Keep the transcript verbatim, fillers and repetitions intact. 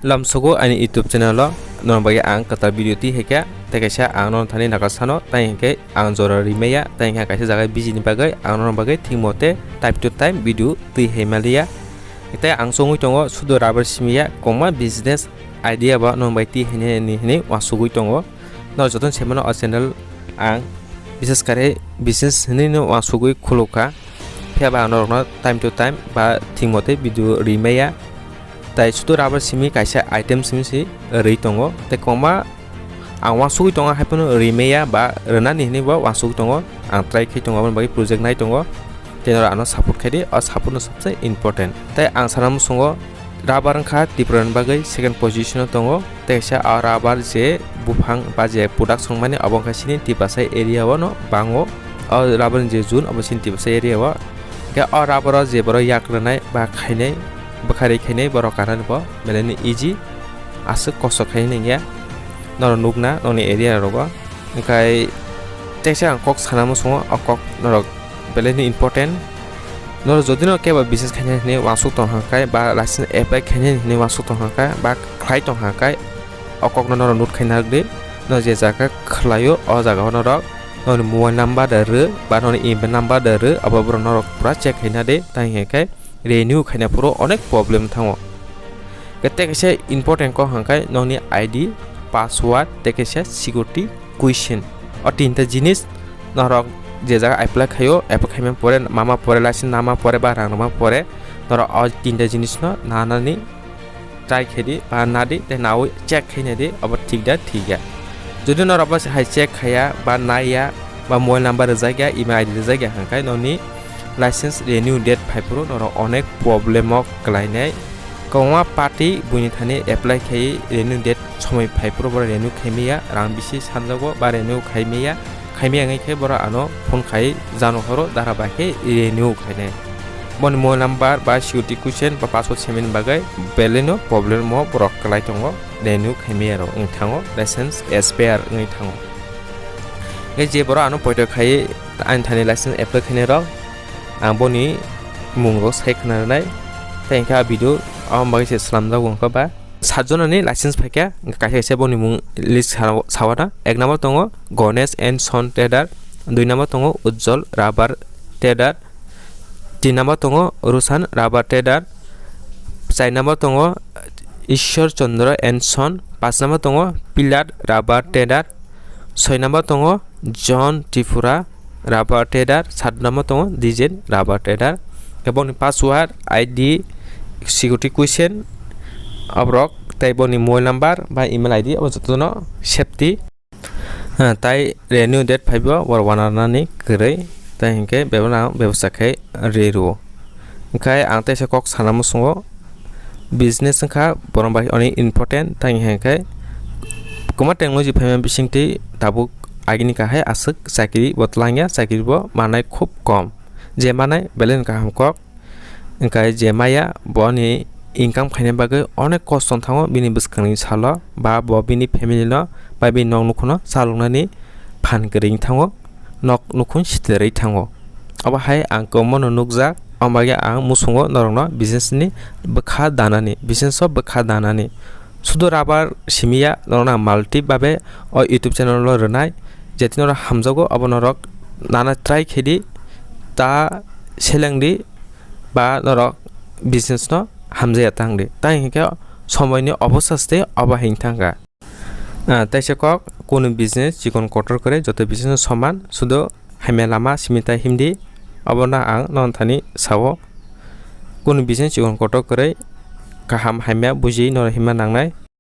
Lamsogo ani YouTube channel o norok bagwi ang kwtal video twi hai kha, tei kaisa ang norok thani nagasano, tai hinkhe ang jora rimaya, tai hinkhe kaisa jaga busy ni bagwi ang norok bagwi thik mote time to time video twi hai maliya. Tei ang chongwi tongo sudo rubber simiya, kwbangma business idea bo norok bai twi haini hinwi uansugwi tongo. Norok jotono sai mano o channel ang bises kare business hinwi no uansugwi khulukha. Phiya ba ang norokno time to time ba thik mote video rimaya. Tai sudo rubber simi kaisa item simi si rwi tongo. Tei kwbangma ang uansugwi tongo, hai phano rimaya ba rwnani hinwi bo uansugwi tongo. Ang try khai tongo, aboni bagwi project nai tongo. Tei norok ano support khai di, o support no sabse important. Tei ang sana muchungo rubber wngkha Tripura ni bagwi second position o tongo. Tei kaisa o rubber je buphang ba je production mani, obo wngkha chini Tiprasa area o no bango. O rubber ni je jun, obo chini Tiprasa area o. Hingkhe o rubber o je borok yak rwnai ba khainai, bwkha ri khainai borok kanani bo belai no easy, aswk kosto khainai nangya. Norok nukna nokni area rogo. Hingkhe teisa ang kok sana muchungo, o kok norok belai no important. Norok jodi no kebo business khainai hinwi uansuk tong kha khe ba license apply khainai hinwi uansuk tong kha khe ba khlai tong kha khe, o kokno norok note khaina rwdi. Norok je jaga khlaio, o jaga o norok noni mobile number da rw ba noni email number da rw, abo borok norok pura check khaina de, tang hinkhe renew khaina phuru onek problem thango. Tei kaisa important kok hwnkhe nokni I D, password tei kaisa security question. O tinta jinis norok je jaga apply khaio, apply khaimani pore, mama pore, license nama pore ba rang rwma pore, norok o tinta jinisno nanani try khe di ba na di, tei naui check khaina di, obo thik da thik ya. Jodi norok bo hai check khaya ba naiya ba mobile number rwjak ya, email I D rwjak ya hwnkhe nokni license renew date phai phuru norok onek problem o kwlainai. Kwbangma party buini thani apply khai renew date somoi phai phuru borok renew khaimaya, rang bisi sanjago ba renew khaimaya, khaimaya wngkhe borok ano phone khai jano horo dara bai khe renew khainai. Boni mobile number ba security question ba password semani bagwi belai no problem o borok kwlai tongo, renew khaimaya rok wng thango, license expire wngwi thango. Hingkhe je borok ano poito khai ani thani license apply khainai rok, ang boni mung rok sai khna rwnai. Tei hingkhe a video abo bagwi se slamjak wngkha ba. Satjonani license phaikha, kaisa kaisa boni mung list sa-, sawana. Ek number tongo Ganesh and Son Trader, dui number tongo Ujjwal Rubber Trader, tin number tongo Roshan Rubber Trader, char number tongo Ishwar Chandra and Son, panch number tongo Pilat Rubber Trader, soi number tongo John Tripura Rubber Trader, sat number tongo Dijen Rubber Trader. Khe boni password, I D, security question, aborok tei boni mobile number ba email I D abo jotono safety. Ah, tai renew date phaibo borok wanarnani kwrwi, tai hinkhe bebona bebosta khe rwi rwo. Hingkhe ang teisa kok sana muchungo, business wngkha borok bai oni important, tang hinkhe kwma technology phaima bisingtwi tabuk agini kahai aswk chakiri bo twlangya, chakiri bo manai khub kom. Je manai belai no kaham kok, hingkhe je maya boni income khaina bagwi onek kosto thango bini bwskangni salo, ba bo bini family no ba bini nok nukhungno chaloknani phan kwrwi thango. Nok nukhung siterwi thango. Obo hai ang kwbangma no nukjak, omo bagwi ang muchungo norokno business ni bwkha danani, business o bwkha danani. Sudo rubber simiya norokno ang multi babe o YouTube channel o rwnai, jeti norok hamjago obo norok nana try khe di, ta seleng di ba norok business no hamjaya tang di. Tai hinkhe somoi ni obosta se obo hai thangkha. Ah, teisa kok, kunu business chikon kotor kwrwi, joto business no soman, sudo hamya lama simi tai himdi, obono ang nono thani sao. Kunu business chikon kotor kwrwi, kaham hamya buji nono himna nangnai.